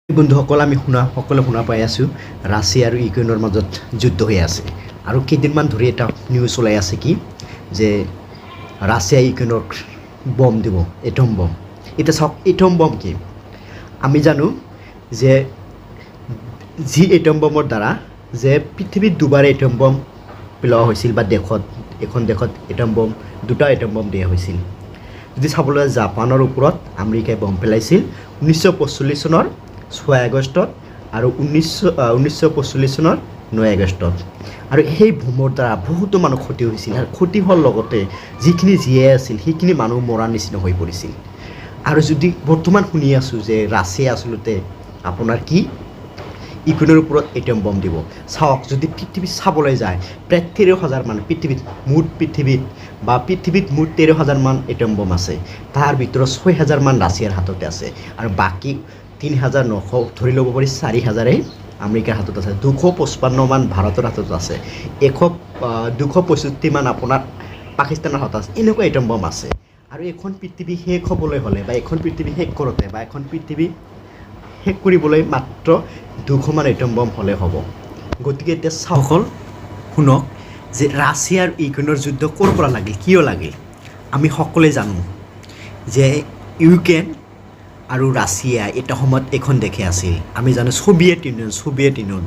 বন্ধুসকল, আমি সকলোৱে শুনা পাই আছোঁ, ৰাছিয়া আৰু ইউক্ৰেইনৰ মাজত যুদ্ধ হৈ আছে। আৰু কেইদিনমান ধৰি এটা নিউজ ওলাই আছে কি যে ৰাছিয়াই ইউক্ৰেইনক বম দিব, এটম বম। এতিয়া চাওক, এটম বম কি? আমি জানো যে যি এটম বমৰ দ্বাৰা যে পৃথিৱীত দুবাৰ এটম বম পেলোৱা হৈছিল বা এখন দেশত এটম বম, দুটা এটম বম দিয়া হৈছিল। যদি চাবলৈ যায়, জাপানৰ ওপৰত আমেৰিকাই বম পেলাইছিল 1945 চনৰ 6 আগষ্টত আৰু 1945 চনৰ 9 আগষ্টত। আৰু সেই বোমৰ দ্বাৰা বহুতো মানুহ ক্ষতি হৈছিল আৰু ক্ষতি হোৱাৰ লগতে যিখিনি জীয়াই আছিল, সেইখিনি মানুহ মৰাৰ নিচিনা হৈ পৰিছিল। আৰু যদি বৰ্তমান শুনি আছোঁ যে ৰাছিয়া আচলতে আপোনাৰ কি ইউক্ৰেইনৰ ওপৰত এটম বম দিব। চাওক, যদি পৃথিৱীত চাবলৈ যায়, প্ৰায় 13 হাজাৰমান পৃথিৱীত, মুঠ পৃথিৱীত বা পৃথিৱীত মুঠ 13 হাজাৰমান এটম বম আছে। তাৰ ভিতৰত 6 হাজাৰমান ৰাছিয়াৰ হাততে আছে আৰু বাকী 3900, ধৰি ল'ব পাৰি 4 হাজাৰেই আমেৰিকাৰ হাতত আছে। 255মান ভাৰতৰ হাতত আছে, 265মান আপোনাৰ পাকিস্তানৰ হাতত আছে। এনেকুৱা এটম বম আছে। আৰু এখন পৃথিৱী শেষ হ'বলৈ হ'লে বা এখন পৃথিৱী শেষ কৰোঁতে বা এখন পৃথিৱী শেষ কৰিবলৈ মাত্ৰ 200মান এটম বম হ'লে হ'ব। গতিকে এতিয়া চাওক, শুনক যে ৰাছিয়া আৰু ইউক্ৰেইনৰ যুদ্ধ ক'ৰ পৰা লাগিল, কিয় লাগিল? আমি সকলোৱে জানো যে ইউক্ৰেইন আৰু ৰাছিয়া এটা সময়ত এখন দেশে আছিল। আমি জানো ছোভিয়েট ইউনিয়ন, ছোভিয়েট ইউনিয়ন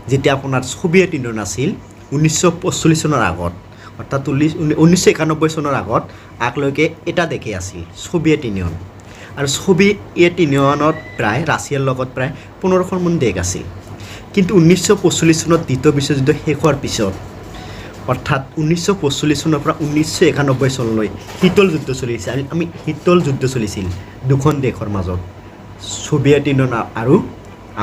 যেতিয়া আপোনাৰ ছোভিয়েট ইউনিয়ন আছিল 1945 চনৰ আগত, অৰ্থাৎ 1991 চনৰ আগত আগলৈকে এটা দেশে আছিল ছোভিয়েট ইউনিয়ন। আৰু ছোভিয়েট ইউনিয়নত প্ৰায় ৰাছিয়াৰ লগত প্ৰায় 15খনমান দেশ আছিল। কিন্তু 1945 চনত দ্বিতীয় বিশ্বযুদ্ধ শেষ হোৱাৰ পিছত, অৰ্থাৎ 1945 চনৰ পৰা 1991 চনলৈ শীতল যুদ্ধ চলিছিল। আমি শীতল যুদ্ধ চলিছিল দুখন দেশৰ মাজত, ছোভিয়েট ইউনিয়ন আৰু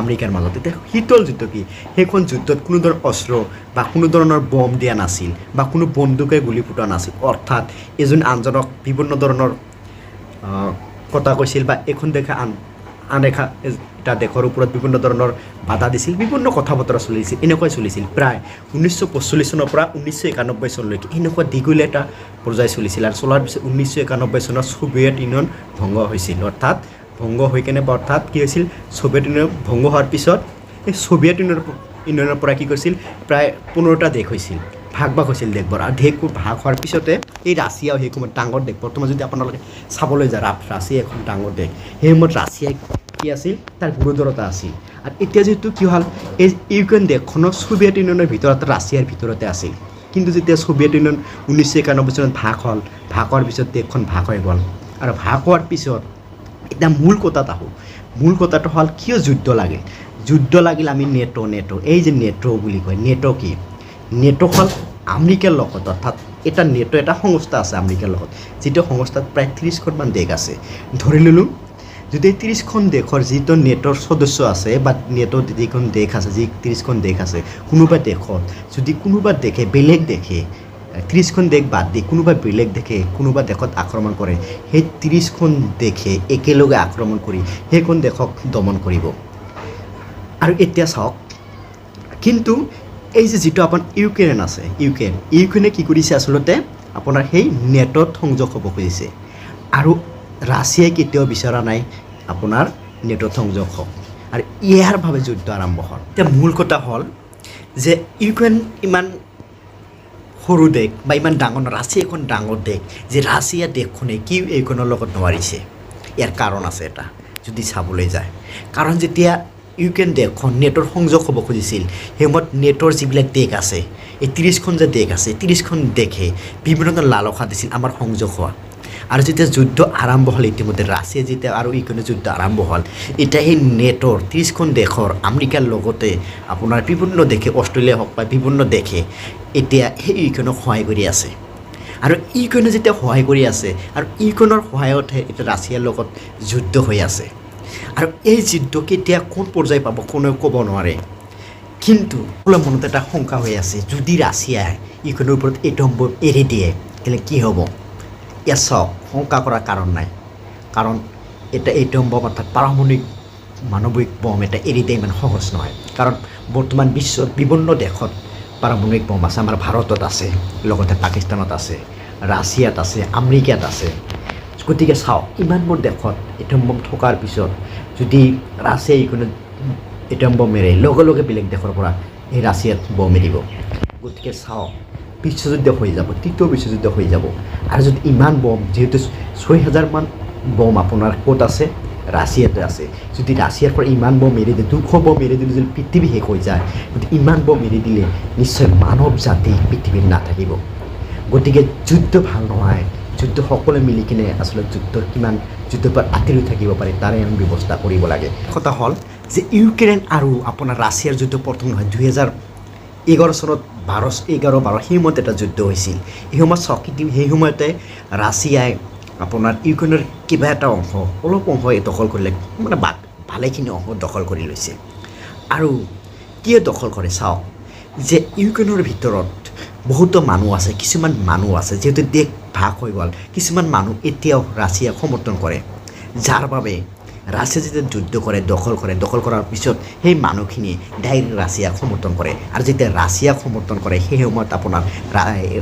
আমেৰিকাৰ মাজত। এতিয়া শীতল যুদ্ধ কি? সেইখন যুদ্ধত কোনো ধৰণৰ অস্ত্ৰ বা কোনো ধৰণৰ বম দিয়া নাছিল বা কোনো বন্দুকে গুলি ফুটোৱা নাছিল। অৰ্থাৎ এজন আনজনক বিভিন্ন ধৰণৰ কথা কৈছিল বা এখন দেশে আন আন এটা দেশৰ ওপৰত বিভিন্ন ধৰণৰ বাধা দিছিল, বিভিন্ন কথা বতৰা চলিছিল, এনেকুৱাই চলিছিল। প্ৰায় 1945 চনৰ পৰা 1991 চনলৈকে এনেকুৱা দীঘলীয়া এটা পৰ্যায় চলিছিল। আৰু চলাৰ পিছত 1991 চনত ছোভিয়েট ইউনিয়ন ভংগ হৈছিল। অৰ্থাৎ ভংগ হৈ কেনে বা অৰ্থাৎ কি হৈছিল, ছোভিয়েট ইউনিয়ন ভংগ হোৱাৰ পিছত এই ছোভিয়েট ইউনিয়নৰ পৰা কি কৰিছিল, প্ৰায় 15টা দেশ হৈছিল, ভাগ ভাগ হৈছিল দেশবোৰ। আৰু দেশবোৰ ভাগ হোৱাৰ পিছতে এই ৰাছিয়াও সেই সময়ত ডাঙৰ দেশ। বৰ্তমান যদি আপোনালোকে চাবলৈ যায়, ৰাছিয়া এখন ডাঙৰ দেশ। সেই সময়ত ৰাছিয়াই কি আছিল, তাৰ গুৰুতৰতা আছিল। আৰু এতিয়া যিহেতু কি হ'ল, এই ইউক্ৰেইন দেশখনৰ ছোভিয়েট ইউনিয়নৰ ভিতৰত, ৰাছিয়াৰ ভিতৰতে আছিল। কিন্তু যেতিয়া ছোভিয়েট ইউনিয়ন 1991 চনত ভাগ হ'ল, ভাগ হোৱাৰ পিছত দেশখন ভাগ হৈ গ'ল। আৰু ভাগ হোৱাৰ পিছত এতিয়া মূল কথাত আহোঁ। মূল কথাটো হ'ল, কিয় যুদ্ধ লাগিল? যুদ্ধ লাগিল আমি নেটো নেটো এই যে নেটো বুলি কয়, নেটো কি? নেটো হ'ল আমেৰিকাৰ লগত, অৰ্থাৎ এটা নেটো এটা সংস্থা আছে আমেৰিকাৰ লগত, যিটো সংস্থাত প্ৰায় 30খনমান দেশ আছে। ধৰি ল'লোঁ, যদি এই 30খন দেশৰ যিটো নেটোৰ সদস্য আছে বা নেটোত যিখন দেশ আছে, যি 30খন দেশ আছে, কোনোবা দেশত যদি কোনোবা দেশে, বেলেগ দেশে, 30খন দেশ বাদ দি কোনোবা বেলেগ দেশে কোনোবা দেশত আক্ৰমণ কৰে, সেই 30খন দেশে একেলগে আক্ৰমণ কৰি সেইখন দেশক দমন কৰিব। আৰু এতিয়া চাওক, কিন্তু এই যে যিটো আপোনাৰ ইউক্ৰেইন আছে, ইউক্ৰেইনে কি কৰিছে আচলতে, আপোনাৰ সেই নেটত সংযোগ হ'ব খুজিছে। আৰু ৰাছিয়াই কেতিয়াও বিচৰা নাই আপোনাৰ নেটত সংযোগ হওক। আৰু ইয়াৰ বাবে যুদ্ধ আৰম্ভ হ'ল। এতিয়া মূল কথা হ'ল যে ইউক্ৰেইন ইমান সৰু দেশ বা ইমান ডাঙৰ নহয়, ৰাছিয়া এখন ডাঙৰ দেশ, যে ৰাছিয়া দেশখনে কি এইখনৰ লগত নোৱাৰিছে? ইয়াৰ কাৰণ আছে এটা যদি চাবলৈ যায়। কাৰণ যেতিয়া ইউক্ৰেইন দেশখন নেটৰ সংযোগ হ'ব খুজিছিল, সেই সময়ত নেটৰ যিবিলাক দেশ আছে, এই 30খন যে দেশ আছে, 30খন দেশে বিভিন্ন ধৰণৰ লালসা দিছিল আমাৰ সংযোগ হোৱা। আৰু যেতিয়া যুদ্ধ আৰম্ভ হ'ল, ইতিমধ্যে ৰাছিয়া যেতিয়া আৰু ইউক্ৰেইনৰ যুদ্ধ আৰম্ভ হ'ল, এতিয়া সেই নেটৰ 30খন দেশৰ আমেৰিকাৰ লগতে আপোনাৰ বিভিন্ন দেশে, অষ্ট্ৰেলিয়া হওক বা বিভিন্ন দেশে এতিয়া সেই ইউক্ৰেইনক সহায় কৰি আছে। আৰু ইউক্ৰেইনে যেতিয়া সহায় কৰি আছে আৰু ইউক্ৰেইনৰ সহায়তহে এতিয়া ৰাছিয়াৰ লগত যুদ্ধ হৈ আছে। আৰু এই যুদ্ধ কেতিয়া কোন পৰ্যায় পাব, কোনেও ক'ব নোৱাৰে। কিন্তু সকলোৰে মনত এটা শংকা হৈ আছে, যদি ৰাছিয়াই ইউক্ৰেইনৰ ওপৰত এটম বম এৰি দিয়ে, তেতিয়াহ'লে কি হ'ব? ইয়াত চাওক, শংকা কৰাৰ কাৰণ নাই। কাৰণ এটা এটম বম, অৰ্থাৎ পাৰমাণৱিক মানৱিক বম এটা এৰি দিয়া ইমান সহজ নহয়। কাৰণ বৰ্তমান বিশ্বৰ বিভিন্ন দেশত পাৰমাণৱিক বম আছে। আমাৰ ভাৰতত আছে, লগতে পাকিস্তানত আছে, ৰাছিয়াত আছে, আমেৰিকাত আছে। গতিকে চাওক, ইমানবোৰ দেশত এটম বম থকাৰ পিছত যদি ৰাছিয়াই ইউক্ৰেইনত এটম বম এৰে, লগে লগে বেলেগ দেশৰ পৰা এই ৰাছিয়াত বম এৰিব। গতিকে চাওক, বিশ্বযুদ্ধ হৈ যাব, তৃতীয় বিশ্বযুদ্ধ হৈ যাব। আৰু যদি ইমান বম, যিহেতু 6000মান বম আপোনাৰ ক'ত আছে? ৰাছিয়াতে আছে। যদি ৰাছিয়াৰ পৰা ইমান বম এৰি দিয়ে, 200 বম এৰি দিলে যদি পৃথিৱী শেষ হৈ যায়, গতিকে ইমান বম এৰি দিলে নিশ্চয় মানৱ জাতি পৃথিৱীত নাথাকিব। গতিকে যুদ্ধ ভাল নহয়। যুদ্ধ সকলোৱে মিলি কিনে আচলতে যুদ্ধৰ কিমান যুদ্ধৰ পৰা আঁতৰি থাকিব পাৰে, তাৰে আমি ব্যৱস্থা কৰিব লাগে। কথা হ'ল যে ইউক্ৰেইন আৰু আপোনাৰ ৰাছিয়াৰ যুদ্ধ প্ৰথম নহয়। 2011 চনত, 12, 11, 12, সেই সময়ত এটা যুদ্ধ হৈছিল। সেই সময়ত চাওক, সেই সময়তে ৰাছিয়াই আপোনাৰ ইউক্ৰেইনৰ কিবা এটা অংশ, অলপ অংশ দখল কৰিলে, মানে ভালেখিনি অংশ দখল কৰি লৈছে। আৰু কিয় দখল কৰে চাওক যে ইউক্ৰেইনৰ ভিতৰত বহুতো মানুহ আছে, কিছুমান মানুহ আছে, যিহেতু দেশ ভাগ হৈ গ'ল, কিছুমান মানুহ এতিয়াও ৰাছিয়াক সমৰ্থন কৰে, যাৰ বাবে ৰাছিয়া যেতিয়া যুদ্ধ কৰে, দখল কৰে, দখল কৰাৰ পিছত সেই মানুহখিনিয়ে ডাইৰেক্ট ৰাছিয়াক সমৰ্থন কৰে। আৰু যেতিয়া ৰাছিয়াক সমৰ্থন কৰে, সেই সময়ত আপোনাৰ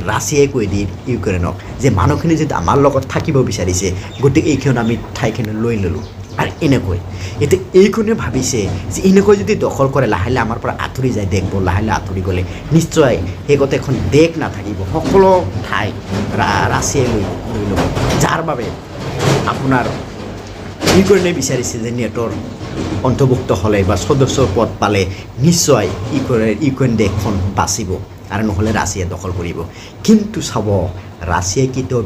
ৰাছিয়াই কৈ দিয়ে ইউক্ৰেইনক যে মানুহখিনি যদি আমাৰ লগত থাকিব বিচাৰিছে, গতিকে এইখন আমি ঠাইখিনি লৈ ল'লোঁ। আৰু এনেকৈ এতিয়া এইখনে ভাবিছে যে এনেকৈ যদি দখল কৰে, লাহে লাহে আমাৰ পৰা আঁতৰি যায় দেশবোৰ, লাহে লাহে আঁতৰি গ'লে নিশ্চয় সেই গোটেইখন দেশ নাথাকিব, সকলো ঠাই ৰাছিয়াই লৈ লৈ ল'ব। যাৰ বাবে আপোনাৰ ইউক্ৰেইনে বিচাৰিছে যে নেটৰ অন্তৰ্ভুক্ত হ'লে বা সদস্য পদ পালে নিশ্চয় ইউক্ৰেইন দেশখন বাচিব আৰু নহ'লে ৰাছিয়াই দখল কৰিব। কিন্তু চাব, ৰাছিয়াই কেতিয়াও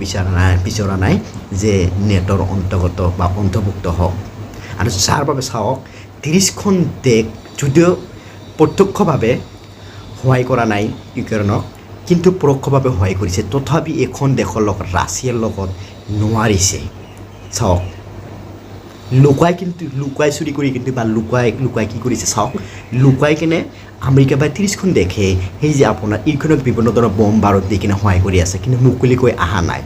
বিচৰা নাই যে নেটৰ অন্তৰ্গত বা অন্তৰ্ভুক্ত হওক। আৰু যাৰ বাবে চাওক, 30খন দেশ যদিও প্ৰত্যক্ষভাৱে সহায় কৰা নাই ইউক্ৰেইনক, কিন্তু পৰোক্ষভাৱে সহায় কৰিছে, তথাপি এখন দেশৰ লগত, ৰাছিয়াৰ লগত নোৱাৰিছে। চাওক, লুকুৱাই, কিন্তু লুকুৱাই চুৰি কৰি কিন্তু বা লুকুৱাই লুকুৱাই কি কৰিছে চাওক, লুকুৱাই কিনে আমেৰিকা বা 30খন দেশে সেই যে আপোনাৰ ইউক্ৰেইনক বিভিন্ন ধৰণৰ বম বাৰুদ দি কিনে সহায় কৰি আছে, কিন্তু মুকলিকৈ অহা নাই।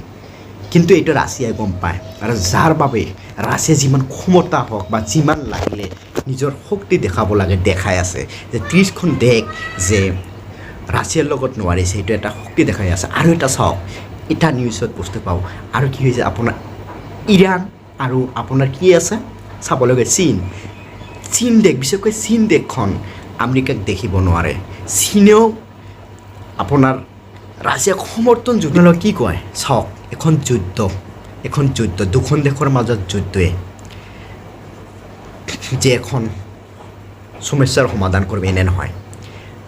কিন্তু এইটো ৰাছিয়াই গম পায় আৰু যাৰ বাবে ৰাছিয়াই যিমান ক্ষমতা হওক বা যিমান লাগিলে নিজৰ শক্তি দেখাব লাগে, দেখাই আছে যে 30খন দেশ যে ৰাছিয়াৰ লগত নোৱাৰিছে, সেইটো এটা শক্তি দেখাই আছে। আৰু এটা চাওক, এটা নিউজত বস্তু পাওঁ আৰু কি হৈছে, আপোনাৰ ইৰাণ আৰু আপোনাৰ কি আছে চাবলৈ গ'লে চীন, চীন দেশ, বিশেষকৈ চীন দেশখন আমেৰিকাক দেখিব নোৱাৰে। চীনেও আপোনাৰ ৰাছিয়াক সমৰ্থন যদি কি কয় চাওক, এখন যুদ্ধ, দুখন দেশৰ মাজত যুদ্ধই যে এখন সমস্যাৰ সমাধান কৰিব, এনে নহয়।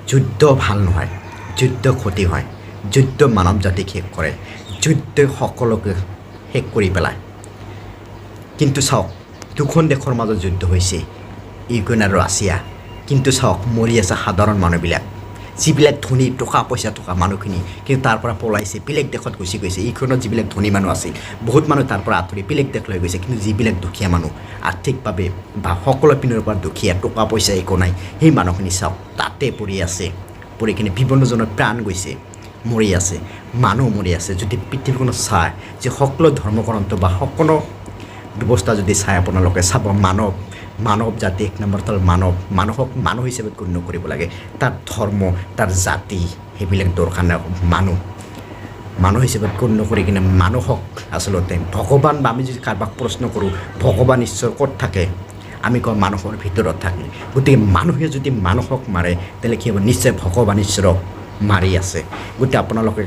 যুদ্ধ ভাল নহয়, যুদ্ধ ক্ষতি হয়, যুদ্ধ মানৱ জাতিক শেষ কৰে, যুদ্ধই সকলোকে শেষ কৰি পেলায়। কিন্তু চাওক, দুখন দেশৰ মাজত যুদ্ধ হৈছে, ইউক্ৰেইন আৰু ৰাছিয়া, কিন্তু চাওক, মৰি আছে সাধাৰণ মানুহবিলাক। যিবিলাক ধনী, টকা পইচা থকা মানুহখিনি কিন্তু তাৰ পৰা পলাইছে, বেলেগ দেশত গুচি গৈছে। ইউক্ৰেইনত যিবিলাক ধনী মানুহ আছিল, বহুত মানুহ তাৰ পৰা আঁতৰি বেলেগ দেশলৈ গৈছে। কিন্তু যিবিলাক দুখীয়া মানুহ, আৰ্থিকভাৱে বা সকলো পিনৰ পৰা দুখীয়া, টকা পইচা একো নাই, সেই মানুহখিনি চাওক তাতে পৰি আছে, পৰি কিনে বিভিন্নজনৰ প্ৰাণ গৈছে, মৰি আছে, মানুহ মৰি আছে। যদি পৃথিৱীখনত চায় যে সকলো ধৰ্মগ্ৰন্থ বা সকলো ব্যৱস্থা যদি চাই আপোনালোকে চাব, মানৱ জাতি এক নম্বৰত হ'ল মানৱ, মানুহক মানুহ হিচাপে গণ্য কৰিব লাগে। তাৰ ধৰ্ম, তাৰ জাতি সেইবিলাক দৰকাৰ নাই। মানুহ মানুহ হিচাপে গণ্য কৰি কিনে মানুহক আচলতে ভগৱান বা আমি যদি কাৰোবাক প্ৰশ্ন কৰোঁ, ভগৱান ঈশ্বৰ ক'ত থাকে, আমি কওঁ মানুহৰ ভিতৰত থাকে। গতিকে মানুহে যদি মানুহক মাৰে, তেতিয়াহ'লে কি হ'ব? নিশ্চয় ভগৱান ঈশ্বৰক মাৰি আছে। গতিকে আপোনালোকে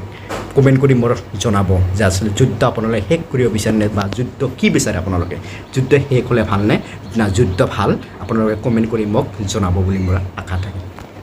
কমেণ্ট কৰি মোৰ জনাব যে আচলতে যুদ্ধ আপোনালোকে শেষ কৰিব বিচাৰেনে বা যুদ্ধ কি বিচাৰে আপোনালোকে? যুদ্ধ শেষ হ'লে ভালনে না যুদ্ধ ভাল? আপোনালোকে কমেণ্ট কৰি মোক জনাব বুলি মোৰ আশা থাকিল।